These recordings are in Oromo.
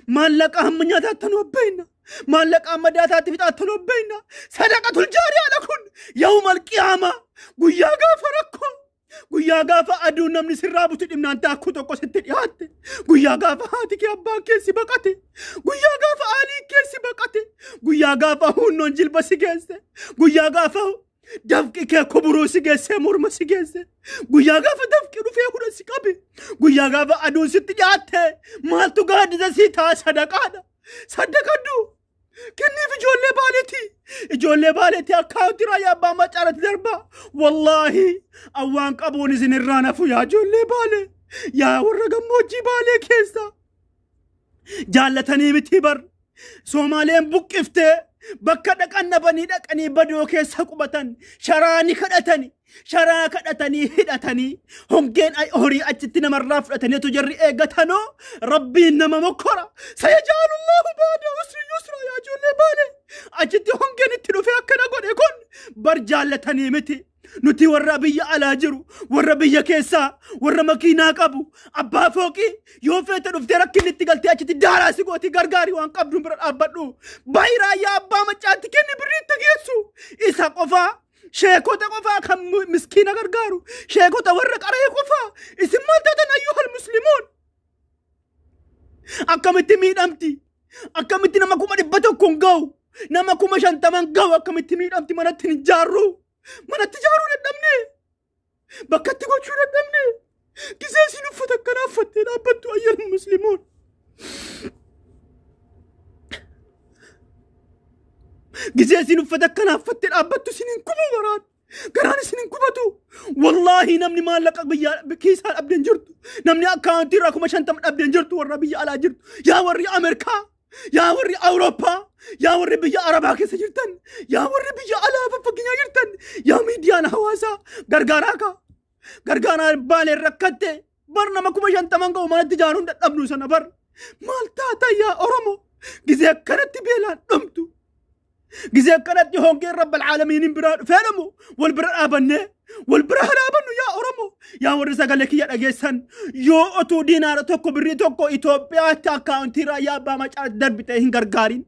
Maallaqa hamma nyaataatti nu abbeeyna. Maallaqa hamma daataatti fixaatti nu abbeeyna. Sadaqatul jaariyaadha kun. Yawmal qiyaamaa. Guyyaa gaafa rakkoo. Guyyaa gaafa aduun namni sirraa butu dhimnaan taakkuu tokko sitti dhiyaatte. Guyyaa gaafa haati kee abbaan kee si baqate. Guyyaa gaafa aaliin kee si baqate. Guyyaa gaafa hunnoon jilba si geesse. Guyyaa gaafa dafqi kee kuburuu si geesse morma si geesse. Guyyaa gaafa dafqi dhufee hudha si qabe. Guyyaa gaafa aduun sitti dhiyaatte. Maaltu gaaddisa sii ta'a sadaqaadha. Sadaqadhu. Kenniif ijoollee baaleeti. Ijoollee baaleeti akkaawuntii raayyaa abbaa macaaratti darbaa. Wallaahi awwaan qabuun isin irraa nafu yaa ijoollee baalee. Yaa warra gammoojjii baalee keessa. Jaallatanii miti bar. Soomaaleen buqqiftee bakka dhaqan dhabanii dhaqanii badoo keessa qubatan. Sharaa ni kadhatani. Sharaa kadhatanii hidhatanii hongeen horii achitti namarraa fudhataniitu jarri eeggatanoo rabbiin nama mokkora. Sayajaalullahu baada usri yusra yaa ijoollee baale. Achitti hongeen itti dhufee akkana godhe kun bar jaallatanii miti. Nuti warra biyya alaa jiru, warra biyya keessaa, warra makiinaa qabu, abbaa fooqii yoo feete dhuftee rakkinni itti galtee achitti daaraa si gooti gargaari waan qabduun bira dhaabbadhu. Bayi raayyaa abbaa maccaatti kenni birrii itti geessu. Isa qofaa sheekota qofaa kan miskiina gargaaru, sheekota warra qaree qofaa. Isin maal taatan ayyuhal muslimuun? Akkamitti miidhamti? Akkamitti nama 100,000 hin ga'u? Nama 50,000 ga'u akkamitti miidhamti manatti hin ijaarru? Manatti ijaaruu dadhabne. Bakkatti gochuu dadhabne. Gisee isin uffata akkanaa uffattee dhaabbattu ayyuhal muslimuun. Gisee isin uffata akkanaa uffattee dhaabbattu isin hin gubu garaan. Garaan isin hin gubatu. Wallaahi namni maallaqa biyya kiisaa dhabdee hin jirtu. Namni akkaawuntii irraa 50,000 dhabdee hin jirtu warra biyya alaa jirtu. Yaa warri Ameerikaa. Yaa warri Awurooppaa. Yaa warri biyya Arabaa keessa jirtan. Yaa warri biyya alaa faffageenyaa jirtan. Yaa miidiyaan hawaasaa gargaaraa kaa. Gargaaraa baaleen rakkatte. Bar nama 50,000 ga'u manatti ijaaruun dadhabnu sana bar. Maal taata yaa Oromoo? Gisee akkanatti beelaan dhumtu. Gisee akkanatti hongeen rabbal aalamiiniin biraa dhufee dhumu wal bira dhaabannee wal bira dhaabannu yaa Oromoo. Yaa warri sagalee kiyya dhageessan yoo otuu diinaara tokko birrii tokko Itoophiyaatti akkaawuntii raayyaa abbaa macaa darbitee hin gargaarin.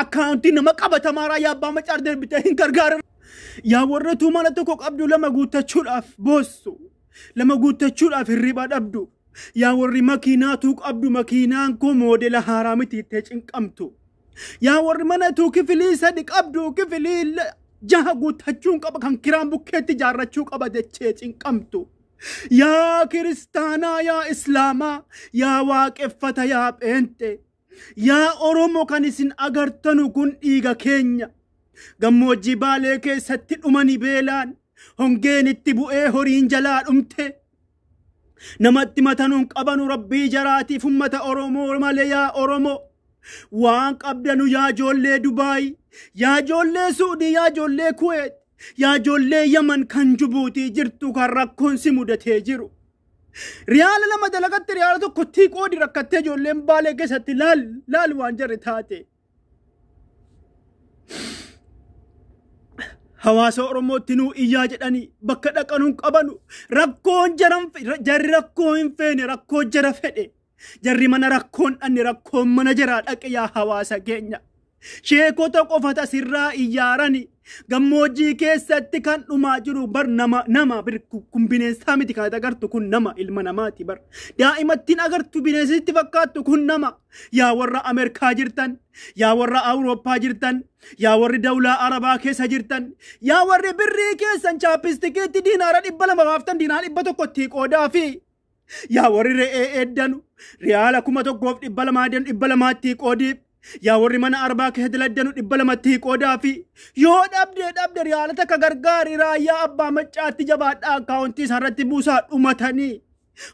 Akkaawuntii nama qabatamaa raayyaa abbaa macaa darbitee hin gargaarin. Yaa warra utuu mana tokko qabdu lama guuttachuudhaaf boossu. Lama guuttachuudhaaf hirriba dhabdu. Yaa warri makiinaatuu qabdu makiinaan koo moodela haaraa miti ittee cinqamtu. Yaa warri mana tuu kifilii 3 qabdu kifilii 6 guuttachuun qaba kan kiraan bukkeetti ijaarrachuu qaba jechee cinqamtu. Yaa kiristaanaa yaa islaamaa yaa waaqeffata yaa pheenxe. Yaa Oromoo kan isin agartanu kun dhiiga keenya. Gammoojjii baalee keessatti dhumani beelaan hongeen itti bu'ee horiin jalaa dhumte. Namatti matanuun qabanu rabbii jaraatiif ummata Oromoo malee yaa Oromoo. Waan qabdanu yaa ijoollee Dubaay, yaa ijoollee Suudii, yaa ijoollee Kuweet, yaa ijoollee Yaman kan Jibuutii jirtu kan rakkoon si mudatee jiru. Riyaala 2 dalagatte riyaala tokkottii qoodi rakkattee ijoolleen baalee keessatti laal laal waan jarri taate. Hawaasa Oromootti nuu iyyaa jedhanii bakka dhaqanuun qabanu rakkoon jaran jarri rakkoo hin feene rakkoo jara fedhe. Jarri mana rakkoon dhanne rakkoon mana jaraa dhaqe yaa hawaasa keenya. Sheekota qofa tasirraa iyyaarani gammoojjii keessatti kan dhumaa jiru bar nama nama kun bineensaa miti kan agartu kun nama ilma namaati bar. Daa'imattiin agartu bineensitti fakkaattu kun nama. Yaa warra Ameerikaa jirtan, yaa warra Awurooppaa jirtan, yaa warri dawlaa Arabaa keessa jirtan, yaa warri birrii keessan chaappistikiitti diinaara 200 baaftan diinaara 100tti qoodaa fi yaa warri re'ee eeddanu riyaala 1200 200tti qoodiif. Yaa warri mana arbaa keessa daladdanu 200tti qoodaa fi yoo dhabde dhabde riyaala takka gargaari raayyaa abbaa maccaatti jabaadhaa akkaawuntii isaarratti buusaa dhumatanii.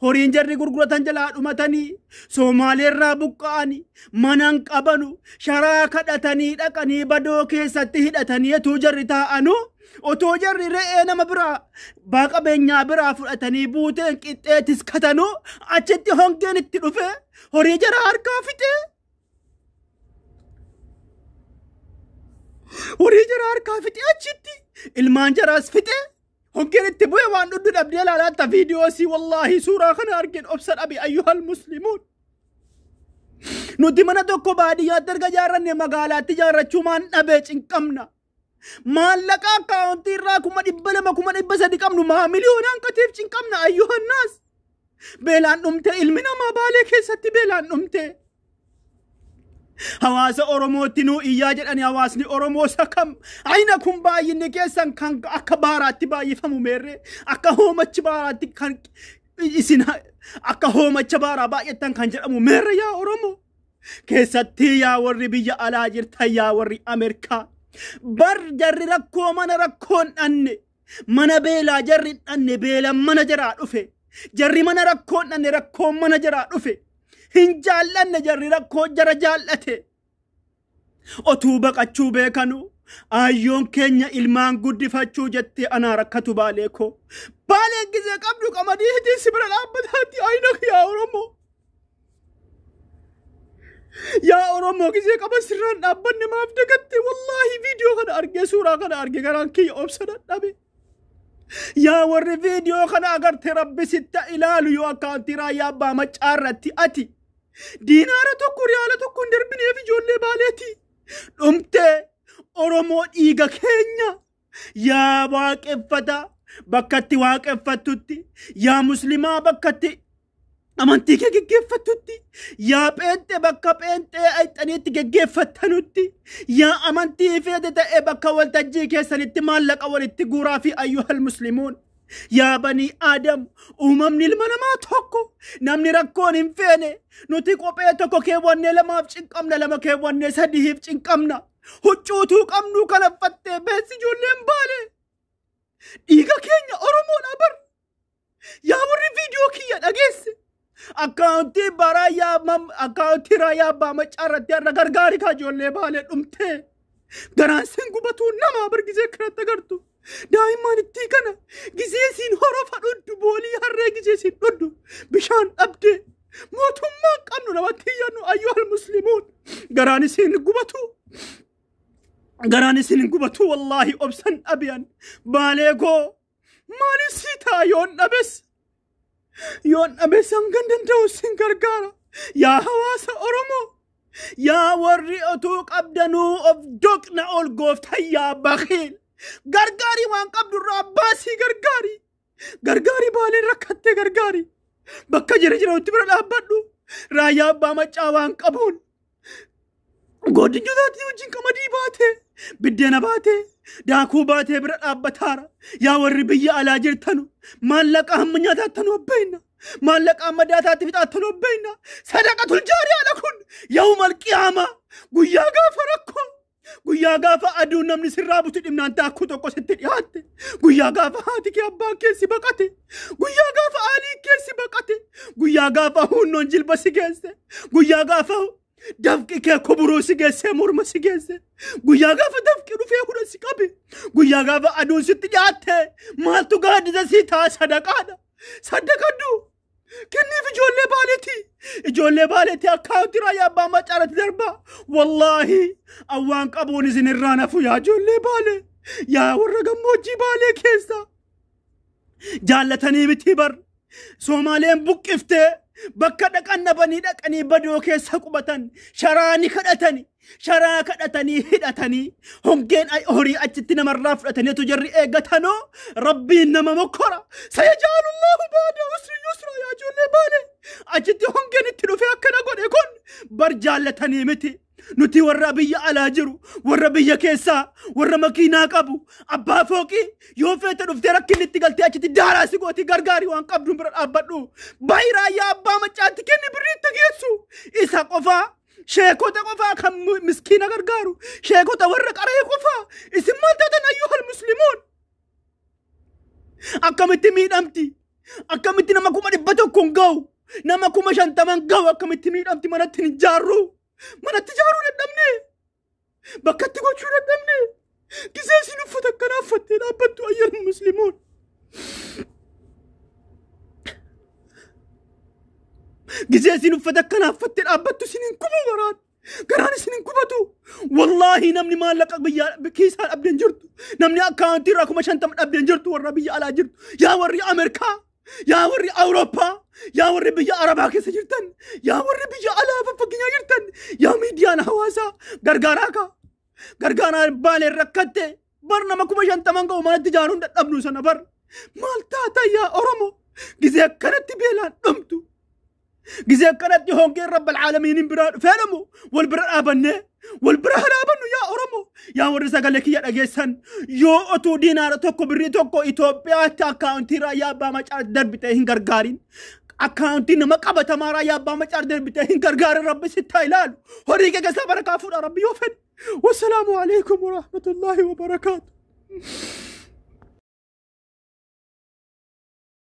Horiin jarri gurguratan jalaa dhumatanii Somaaleerraa buqqa'anii manan qabanu sharaa kadhatanii dhaqanii badoo keessatti hidhatanii otoo jarri taa'anu otoo jarri re'ee nama biraa baa qabeenyaa biraa fudhatanii buuteen qixxeetis katanu achitti hongeen itti dhufe horii jara harkaa fixee. Horii jara harkaa fixee achitti ilmaan jaraas fixee. Hongeen itti bu'e waan dhudhu dhabdee ilaalatta viidiyoo sii wallaahi suuraa kana argin obsa dhabe ayyuhal muslimuun. Nuti mana tokko baadiyyaatti erga ijaarranne magaalaatti ijaarrachuu maan dhabee cinqamna. Maallaqa akkaawuntii irraa 200,000 300,000 qabnu maa miliyoonaan qateef cinqamna ayyuhannaas. Beelaan dhumte ilmi namaa Baalee keessatti beelaan dhumte. Hawaasa Oromootti nuu iyyaa jedhani hawaasni Oromoo isa kam? Ayina kun baay'inni keessan kan akka baaraatti baay'ifamu meerre akka hoomachi baaraatti kan isin akka hoomacha baaraa baay'attan kan jedhamu meerre yaa Oromoo. Keessatti yaa warri biyya alaa jirtan yaa warri Ameerikaa. Bar jarri rakkoo mana rakkoon dhanne mana beelaa jarri dhanne beelaan mana jaraa dhufe. Jarri mana rakkoon dhanne rakkoon mana jaraa dhufe. Hin jaallanne jarri rakkoo jara jaallate. Otuu baqachuu beekanu ayyoon keenya ilmaan guddifachuu jettee anaa rakkatu Baalee koo. Baaleen gisee qabdu qamadii hitiin si bira dhaabbataatti ayina yaa Oromoo. Yaa Oromoo gisee qaban sirraan dhaabbanne maaf dagatte wallaahi viidiyoo kana argee suuraa kana argee garaan kiyya obsa dadhabe. Yaa warri viidiyoo kana agarte rabbi sitta ilaalu yoo akkaawuntii raayyaa abbaa maccaa irratti ati diinaara tokko riyaala tokko hin darbineef ijoollee Baaleeti. Dhumtee Oromoo dhiiga keenya yaa waaqeffata bakkatti waaqeffattutti yaa muslimaa bakkatti amantii kee geggeeffattutti yaa pheenxee bakka pheenxee ayxaniitti geggeeffattanutti yaa amantii feete ta'e bakka waltajjii keessanitti maallaqa walitti guuraa fi ayyuhal muslimuun. Yaa banii Aadam uumamni ilma namaa tokko namni rakkoon hin feene nuti kophee tokko keewwannee lamaaf cinqamna lama keewwannee sadiif cinqamna huccuutuu qabnu kana uffattee beessi ijoolleen Baale dhiiga keenya Oromoodha bar. Yaa warri viidiyoo kiyya dhageesse akkaawuntii baraayyaa akkaawuntii raayyaa abbaa maccaa irratti har'a gargaari kaa ijoollee Baalee dhumtee garaan sin gubatuu namaa bar gisee kanatti agartu. Daa'imman ittii kana gisee siin horofa dhuddu boolii harree gisee siin dhuddu bishaan dhabdee mootummaan qabnu namatti iyyannu ayyuhal muslimuun garaan isin gubatu. Garaan isin gubatu wallaahi obsan dhabiyan Baalee koo maaliif sii ta'a yoon dhabes yoon dhabes hangan danda'u sin gargaara yaa hawaasa Oromoo yaa warri otuu qabdanuu of doqna ol gooftan yaa bakiil. Gargaarii waan qabdu irraa baasii gargaari. Gargaarii Baaleen rakkattee gargaari. Bakka jira jirutti bira dhaabbadhu. Raayyaa abbaa maccaa waan qabuun. Godinyootaatii wajjin qamadii baatee, biddeena baatee, daakuu baatee bira dhaabbataara. Yaa warri biyya alaa jirtanu maallaqa hamma nyaataattanu abbeeyna. Maallaqa hamma daataatti fixaattanu abbeeyna. Sadaqatul jaariyaadha kun yawmal qiyaamaa guyyaa gaafa rakkoo. Guyyaa gaafa aduun namni sirraa butu dhimnaan taakkuu tokko sitti dhiyaatte. Guyyaa gaafa haati kee abbaan kee si baqate. Guyyaa gaafa aaliin kee si baqate. Guyyaa gaafa hunnoon jilba si geesse. Guyyaa gaafa dafqi kee kuburuu si geesse morma si geesse. Guyyaa gaafa dafqi dhufee hudha si qabe. Guyyaa gaafa aduun sitti dhiyaatte maaltu gaaddisa si ta'a sadaqaadha. Sadaqadhu. Kenniif ijoollee Baaleeti. Ijoollee Baaleeti akkaawuntii raayyaa abbaa maccaarratti darbaa. Wallaahi awwaan qabuun isin irraa nafu yaa ijoollee Baalee. Yaa warra gammoojjii Baalee keessa. Jaallatanii miti bar. Soomaaleen buqqiftee bakka dhaqan dhabanii dhaqanii badoo keessa qubatan. Sharaa ni kadhatani. Sharaa kadhatanii hidhatanii hongeen horii achitti namarraa fudhataniitu jarri eeggatanoo rabbiin nama mokkora. Sayajaalullahu baada usri yusra yaa ijoollee Baalee. Achitti hongeen itti dhufee akkana godhe kun bar jaallatanii miti. Nuti warra biyya alaa jiru, warra biyya keessaa, warra makiinaa qabu, abbaa fooqii yoo feete dhuftee rakkinni itti galtee achitti daaraa si gooti gargaarii waan qabduun bira dhaabbadhu. Bayi raayyaa abbaa maccaatti kenni birrii itti geessu. Isa qofaa sheekota qofaa kan miskiina gargaaru, sheekota warra qaree qofaa. Isin maal taatan ayyuhal muslimuun? Akkamitti miidhamti? Akkamitti nama 100,000 hin ga'u? Nama 50,000 ga'u akkamitti miidhamti manatti hin ijaarru? Manatti ijaaruu dadhabne. Bakkatti gochuu dadhabne. Gisee isin uffata akkanaa uffattee dhaabbattu ayyuhal muslimuun. Gisee isin uffata akkanaa uffattee dhaabbattu isin hin gubu garaan. Garaan isin hin gubatu. Wallaahi namni maallaqa biyya kiisaa dhabdee hin jirtu. Namni akkaawuntii irraa 50,000 dhabdee hin jirtu warra biyya alaa jirtu. Yaa warri Ameerikaa, yaa warri Awurooppaa, yaa warri biyya Arabaa keessa jirtan, yaa warri biyya alaa faffageenyaa jirtan, Miidiyaan hawaasaa gargaaraa kaa. Gargaaraa Baaleen rakkatte. Bar nama 50,000 ga'u manatti ijaaruun dadhabnu sana bar. Maal taata yaa Oromoo? Gizee akkanatti beelaan dhumtu. Gizee akkanatti hongeen Rabbal Aalamiinin biraa dhufee dhumu wal bira dhaabannee wal bira dhaabannu yaa Oromoo. Yaa warri sagalee kiyya dhageessan, yoo otuu diinaara tokko, birrii tokko Itoophiyaatti akkaawuntii Raayyaa Abbaa Macaa darbitee hin gargaarin. Akkaawuntii nama qabatamaa Raayyaa Abbaa Macaa darbitee hin gargaarin, Rabbi sitti haa ilaalu. Horii kee keessaa barakaa fuudha Rabbi yoo fedhe. Wassalaamu alaikum warahmatullaahi wabarakaatu.